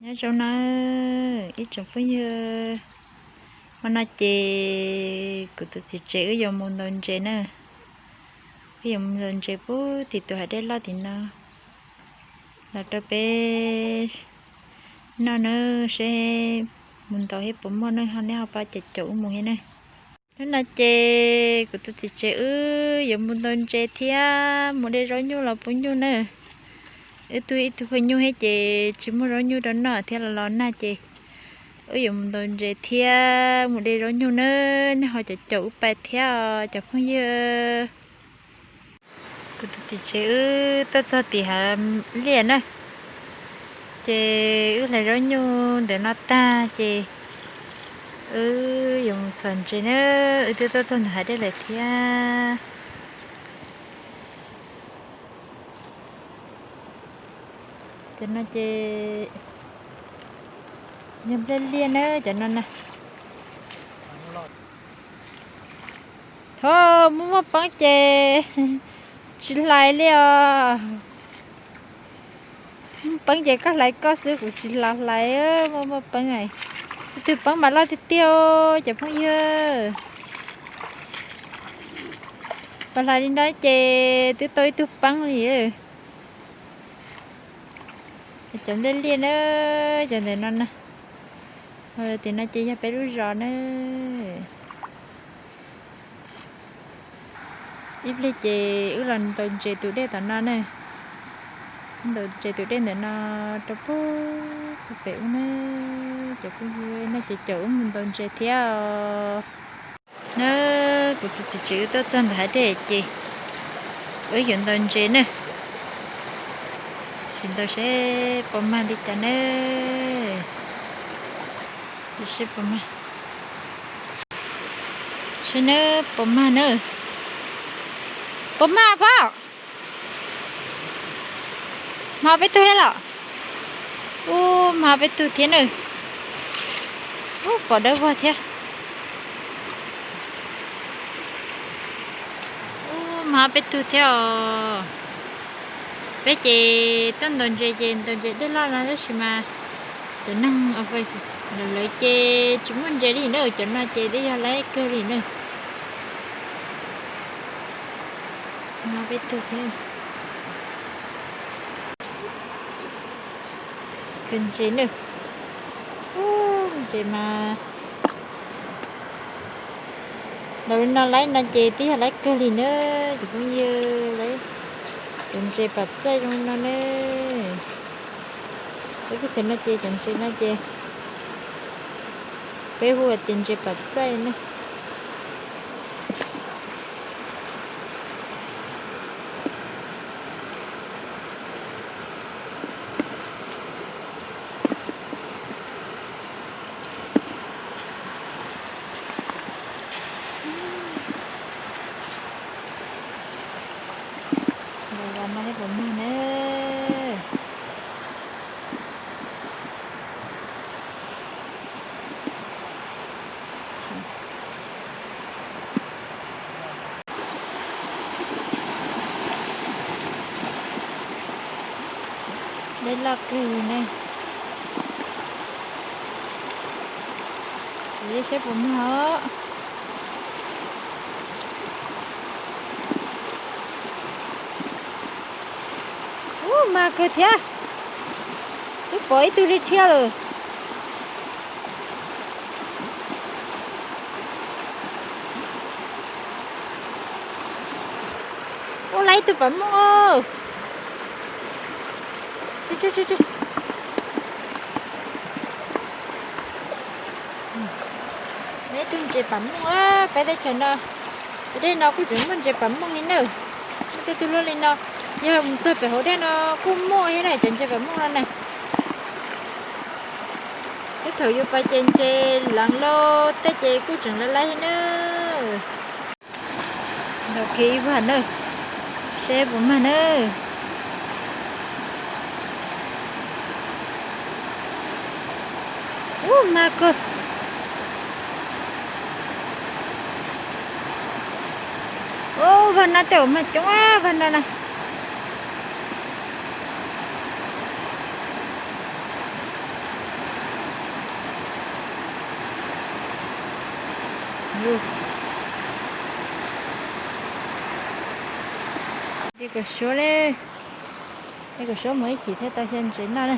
Nyob zoo na ib tsoom phooj ywg, hmo no ces kuv tus txiv tsev wb yuav mus ntaus ntses na. Wb yuav mus ntaus ntses puag tim tus hav dej loj tim no los rau peb noj na, seb mus ntaus thiab puas muaj na, ho nej ho pab caum caum wb mus thiab na. Hnub no ces kuv tus txiv tsev wb yuav mus ntaus ntses thiab mus de zaub nyuj los pub nyuj na. Wb tug ib tug phaw nyuj thiab ces tsis muaj zaub nyuj rau noj thiab los los nag ces wb yuav mus ntaus ntses thiab mus de zaub nyuj na. Nej ho caum caum wb pais thiab os cov phooj ywg. Kuv tus txiv tsev wb tuaj txog tim hav liaj na, ces wb hlais zaub nyuj ntawm no tag ces wb yuav mus txhos ntses na. Wb twb tuaj txog ntawm hav dej lawm thiab. Cov no ces yog nplej liaj na cov no na. Thaum muaj muaj peeb ces tsis hlais li os. Muaj peeb ces koj hlais koj xwb, kuv tsis hlais hlais, muaj muaj peeb. Tus twg peeb mas loj tiag tiag cov phooj ywg. Pas hlais li no ces twb tau ib tug peeb li. Cov nplej liaj na, cov ntawm no na. Tim no ces yog peb lub zos na. Ib pliag ces wb los ntaus ntses tus dej tom no na. Ntaus ntses tus dej ntawm no rau puag pem ub na. Cov phooj ywg, nej caum caum wb mus ntaus ntses thiab os. Na, kuv tus txiv tsev wb tuaj txog ntawm hav dej ces wb yuav ntaus ntses na. Sim ntaus seb puas mag li cas na. Seb puas mag, seb na, puas mag na. Puas mag phauj? Mag peb tug thiab los? Ub, mag peb tug thiab na. Ub, pom dawb vog thiab. Ub, mag peb tug thiab os. Peb ces tuaj ntaus ntses ces ntaus ntses dej loj no tab sis mas cov neeg lawv ces tsis muaj ntses li na, cov no ces twb yog laib kawg li na. Mag peb tug thiab. Kawg ntses na. Ub, ntses mas ntaus li no laib no ces twb yog laib kawg li na. Cov phooj ywg, laib cov ntses pam txaij zoo li no na. Peb kuj thaum no ces cov ntses no ces peb hu hais tias ntses pam txaij na. Los mas seb puas mag na. Dej loj kawg li ne. Kuv saib puas mag os. Ub, mag kawg thiab. Twb pom ib tug li dhia lawm. Ub, lawv ib tug pam mooj. Lawv ib tug ntses pam mooj peb teb chaws no. Tej dej no kuj tseem muaj ntses pam mooj li na. Muaj tej tug luaj li no. Yog mus txog pem hauv dej no kuj muaj thiab na, cov ntses pam mooj no na. Tej thaum yus pais ces ntses leev lauj, tej ces kuj tseem lawv lawv thiab na. Ntaus kiag ib vag na, seb puas mag na. Ub, mag kawg. Ub, vag no tej zaum mag coob, vag no na. Li kom suav li, li kom suav mus ib chim thiaj tau xyaw ntses noj na.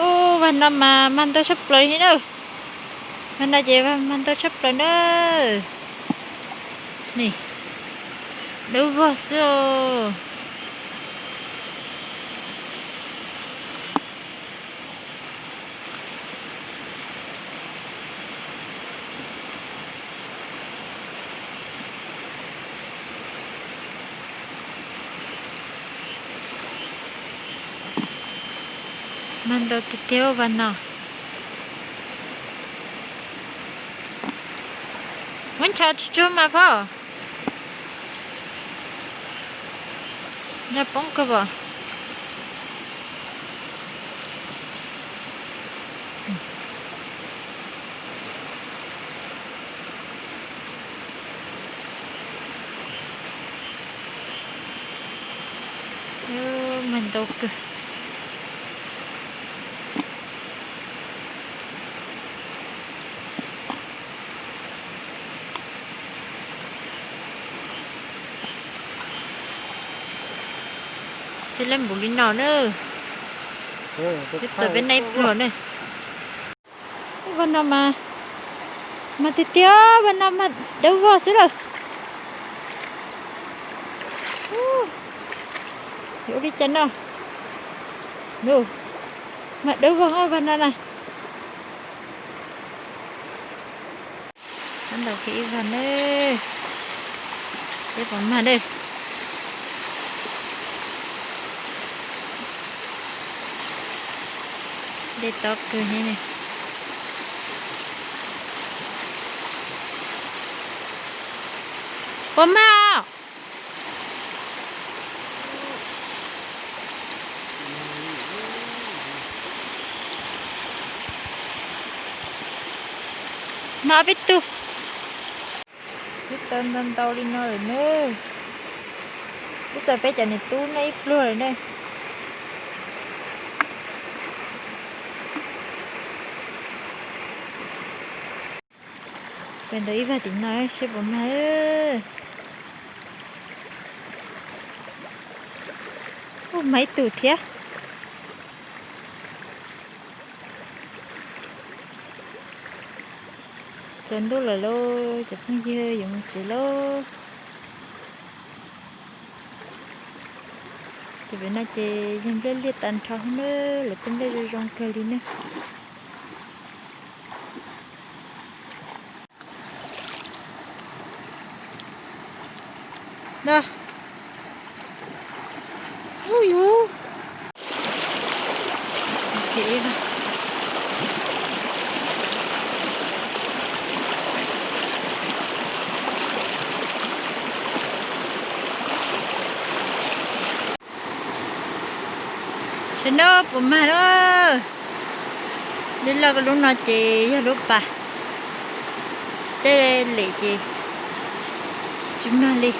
Ub, vas no mas mag ntau tshaj plaws li na. Vas no ces mag ntau tshaj plaws na. Ni, dawb vog xwb os. Mag ntau tiag tiag vas no. Muab ncho tsuag tsuag mas Fab. Ncho poob kawg as. Mag ntau kawg. Tej lab npaum li no na. Twb txog peb naj ib pluag na. Ub, vas no mas, mas tiag tiag, vas no mas dawb vog xwb lawm. Yuav ua li cas no? Mas dawb vog vas no na. Tab ntawd kiag ib vas na, peb puas mag na. Dej tob kawg thiab ne. Puas mag os? Mag peb tug. Twb tau ntau ntau li no lawm ne. Twb txog peb cov niam tub noj ib pluag lawm ne. Peb ntawm ib vas tim no seb puas mag. Ub, mag ib tug thiab. Tsaus ntuj lawm lauj, cov phooj ywg, yuav mus tsev lauj. Ces pem no ces yog nplej liaj tag nrho na, lawv tej nplej zoo zoo kawg li ne. Saib no puas mag na. Lub loj lub no ces yog lub pas, tej lem ces tsis mag li.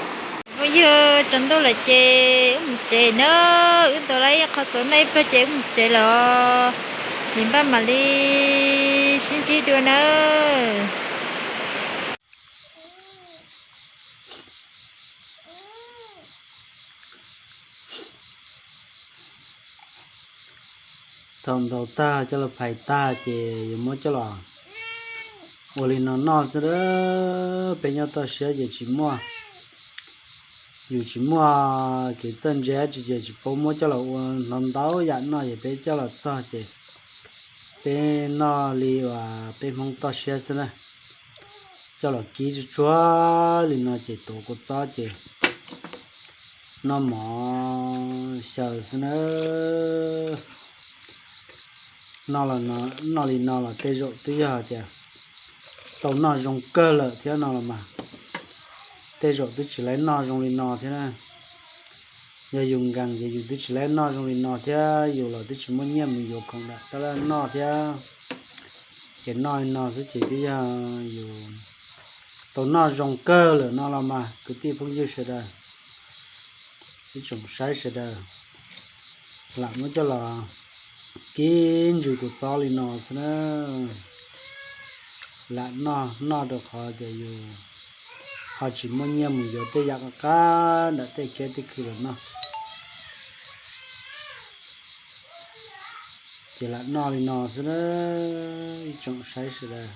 Phooj ywg, tsaus ntuj lawm ces wb mus tsev na. Wb tau lawm ib qho txhuv noj ib pliag ces wb mus tsev lawm. Nim npaj mam li sib ntsib dua nawb. Thaum ntaus tag coj los phais tag ces yuav muab coj los ua li no noj xwb a. Peb nyob toj siab ces tsis muaj, yus tsis muaj kev txawj ntse dab tsi ces tsis paub muab coj los ua ntau ntau yam noj, ces peb coj los txog ces peb noj li uas peb Hmoob toj siab xwb na. Coj los kib tsuag tsuag li no ces tuav kua txob ces noj mov xyaw xwb na. Noj li no los tej zaum twb yog tias tau noj zoo kawg lawm thiab no los mas, tej zaum twb tsis laib noj zoo li no thiab na. Yog yus nkees ces yus twb tsis laib noj zoo li no thiab, yus los twb tsis muaj nyiaj mus yuav khoom dam tab laj noj thiab. Ces noj li no xwb ces twb yog yus tau noj zoo kawg lawm no los mas kwv tij phooj ywg sawv daws, ib tsoom saib sawv daws, lam muab coj los Kib ntsws kuv txob li no xwb na. Lam noj, noj rau qhov tias yus ho tsis muaj nyiaj mus yuav tej yam qab qab ntawm tej kiab tej khw los noj. Ces lam noj li no xwb na, ib tsoom saib sawv daws.